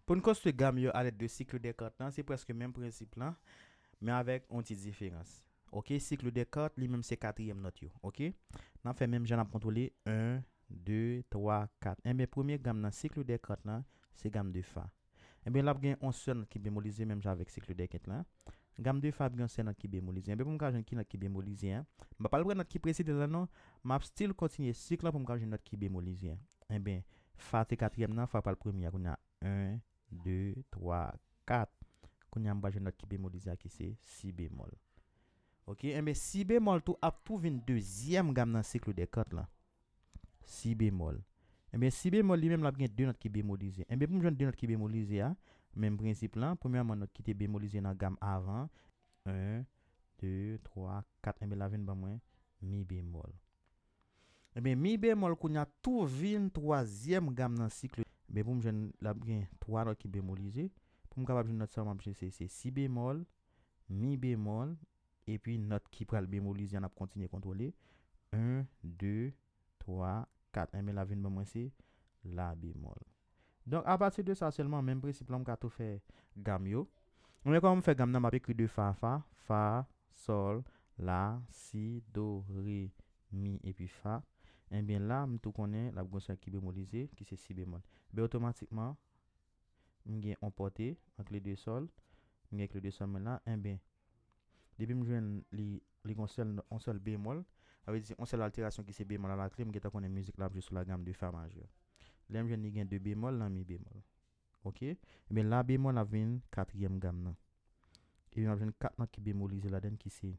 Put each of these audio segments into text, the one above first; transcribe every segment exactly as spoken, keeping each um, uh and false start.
Pou n konstwi gam yo alèd de cycle des cartes lan, se prèske menm prensip lan, men avèk yon ti diferans. Ok, cycle des cartes, li menm se katriyèm nòt yo. Ok, n ap fè menm jan, n ap kontwole en, de, twa, kat. Enben, premye gam nan cycle des cartes lan, se gam de fa. Enben, l ap gen yon sèl nòt ki bemolize, menm jan avèk cycle des quintes lan. Gam de fa ap gen yon sèl nòt ki bemolize. Enben, pou m ka jwenn ki nòt ki bemolize an, m pa pral pran nòt ki presede l lan non, m ap still kontinye sik lan pou m ka jwenn nòt ki bemolize an. Enben, fa te katriyèm nan, fa pral premye a, kounye a en, de, twa, kat. Kounye a m pral jwenn nòt ki bemolize a ki se si bemòl. Ok, enben si bemòl tou ap tou vin dezyèm gam nan cycle des cartes lan. Si bemòl. Enben si bemòl li menm l ap gen de nòt ki bemolize. Enben pou m jwenn de nòt ki bemolize a, menm prensip lan, premyèman nòt ki te bemolize nan gam avan, en, de, twa, kat, enben l a vin ban mwen mi bemòl. Enben mi bemòl kounye a tou vin twazyèm gam nan sik lan. Enben pou m jwenn l ap gen twa nòt ki bemolize. Pou m kapab jwenn nòt sa yo m ap jwenn se, se si bemòl, mi bemòl, epi nòt ki pral bemolize an ap kontinye kontwole. En, de, twa, kat. Enben l ap vin ban mwen se la bemòl. Donk apati de sa sèlman, menm prensip lan m ka tou fè gam yo. Enben kòman m fè gam nan, m ap ekri de fa a fa, fa, sòl, la, si, do, re, mi epi fa. Enben la m tou konnen l ap gen yon sèl ki bemolize ki se si bemòl. Enben otomatikman m gen yon pòte ant le de sòl, m gen ant le de sòl mwen la, enben depi m jwenn li, li gen yon sèl, yon sèl bemòl, sa vle di yon sèl alterasyon ki se bemòl alakle, m gentan konnen mizik la ap jwe sou la gam de fa majè. Lè m jwenn li gen de bemòl nan mi bemòl. Ok? Enben la bemòl ap vin katriyèm gam nan. Epi m ap jwenn kat nòt ki bemolize ladan l ki se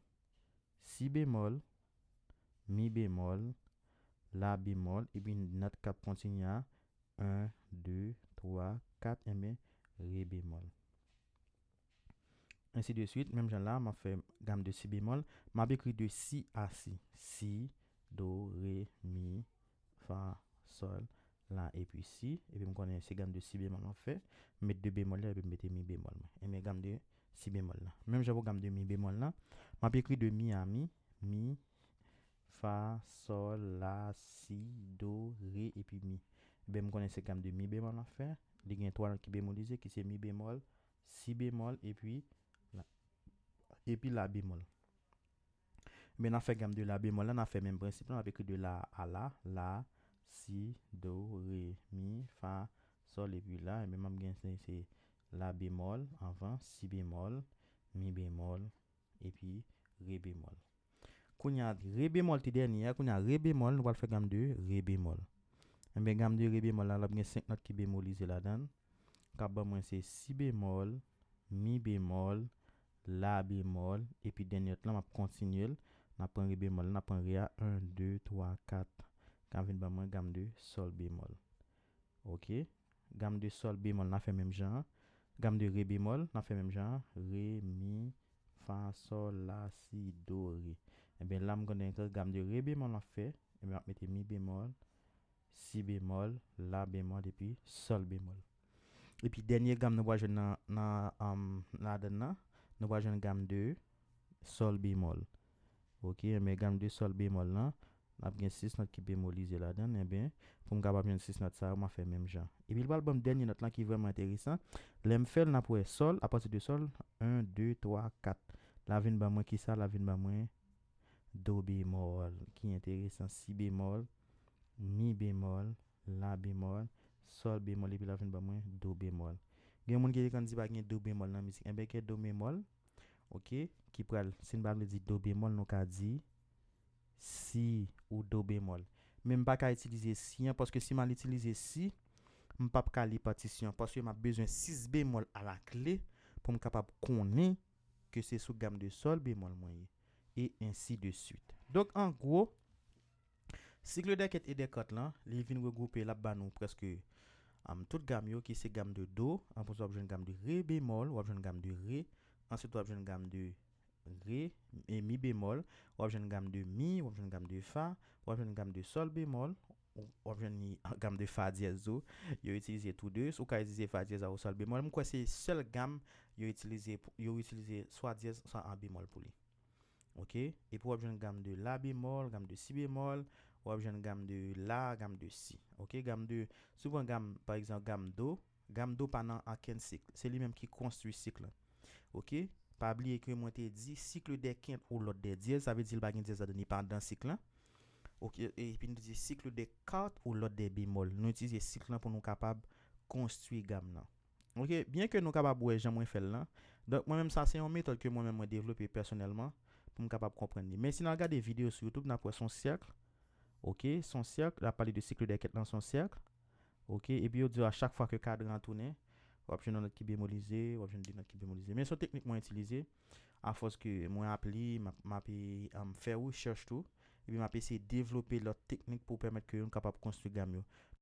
si bemòl, mi bemòl, la bemòl, epi nòt k ap kontinye a, en, de, twa, kat, enben re bemòl. Ensi de swit, menm jan la, m ap fè gam de si bemòl, m ap ekri de si a si. Si, do, re, mi, fa, sòl, la epi si, epi m konnen se gam de si bemòl m ap fè, m met de bemòl la epi m mete mi bemòl mwen. Enben gam de si bemòl la. Menm jan pou gam de mi bemòl la, m ap ekri de mi a mi, mi, fa, sòl, la, si, do, re epi mi. Enben m konnen se gam de mi bemòl m ap fè, li gen twa nòt ki bemolize ki se mi bemòl, si bemòl epi la, epi la bemòl. Enben n ap fè gam de la bemòl la, n ap fè menm prensip la, n ap ekri de la a la, la, si, do, re, mi, fa, sòl epi la, enben m ap gen se, se la bemòl anvan, si bemòl, mi bemòl, epi re bemòl. Kounye a re bemòl te dènye a, kounye a re bemòl, nou pral fè gam de re bemòl. Enben gam de re bemòl la, l ap gen senk nòt ki bemolize ladan l. K ap ban mwen se si bemòl, mi bemòl, la bemòl, epi dènye nòt lan m ap kontinye l. N ap pran re bemòl, n ap pran re a en, de, twa, kat. K ap vin ban mwen gam de sòl bemòl. Ok. Gam de sòl bemòl n ap fè menm jan an. Gam de re bemòl n ap fè menm jan an. Re, mi, fa, sòl, la, si, do, re. Enben la m konnen ke gam de re bemòl m ap fè. Enben m ap mete mi bemòl, si bemòl, la bemòl epi sòl bemòl. Epi dènye gam nou pral jwenn nan, nan, um, ladan l nan, nou pral jwenn gam de sòl bemòl. Ok, enben gam de sòl bemòl lan, n ap gen sis nòt ki bemolize ladan l, enben pou m kapab jwenn sis nòt sa yo, m ap fè menm jan. Epi l pral ban m dènye nòt lan ki vrèman enteresan. Lè m fè l, n ap wè sòl, apati de sòl, en, de, twa, kat. L ap vin ban mwen kisa? L ap vin ban mwen do bemòl, ki enteresan, si bemòl, mi bemòl, la bemòl, sòl bemòl, epi l ap vin ban mwen do bemòl. Gen moun ki te konn di pa gen do bemòl nan mizik. Enben gen do bemòl, ok, ki pral, si n pa vle di do bemòl, nou ka di si ou do bemòl. Men m pa ka itilize si an, paske si m al itilize si, m p ap ka li patisyon an, paske m ap bezwen sis bemòl alakle pou m kapab konnen ke se sou gam de sòl bemòl mwen ye, e ensi de swit. Donk, an gwo, cycle des quintes et des quartes lan, li vin regwoupe, l ap ba nou prèske, um, tout gam yo, ki se gam de do, anplis w ap jwenn gam de re bemòl, w ap jwenn gam de re, answit w ap jwenn gam de re, e mi bemòl, w ap jwenn gam de mi, w ap jwenn gam de fa, w ap jwenn gam de sòl bemòl, w ap jwenn gam de fa dyèz tou. Yo itilize tou de, ou ka itilize fa dyèz a ou sòl bemòl. M kwè se sèl gam yo itilize, yo itilize swa dyèz, swa an bemòl pou li. Ok? Epi w ap jwenn gam de la bemòl, gam de si bemòl, w ap jwenn gam de la, gam de si. Ok? Gam de, si w pran gam, pa egzanp, gam do, Gam do pa nan ankenn sik. Se li menm ki konstwi sik lan. Ok? Pa bliye ke mwen te di sik de kent ou lòt de dyèz, sa vle di l pa gen dyèz ladan, li pa nan sik lan. Ok, epi nou te di sik de kat ou lòt de bemòl. Nou itilize sik lan pou nou kapab konstwi gam nan. Ok, byen ke nou kapab wè jan mwen fè l lan. Donk, mwen menm, sa se yon metòd ke mwen menm mwen devlope pèsonèlman pou m kapab konprann li. Men si n al gade videyo sou YouTube, n ap wè se yon sèk. Ok, se yon sèk, l ap pale de sik de kent lan, se yon sèk. Ok, epi yo di a chak fwa ke kadran an tounen, w ap jwenn yon nòt ki bemolize, w ap jwenn de nòt ki bemolize. Men se yon teknik mwen itilize, afòs ke mwen ap li, m ap, m ap um, fè rechèch tou, epi m ap eseye devlope lòt teknik pou pèmèt ke nou kapab konstwi gam yo.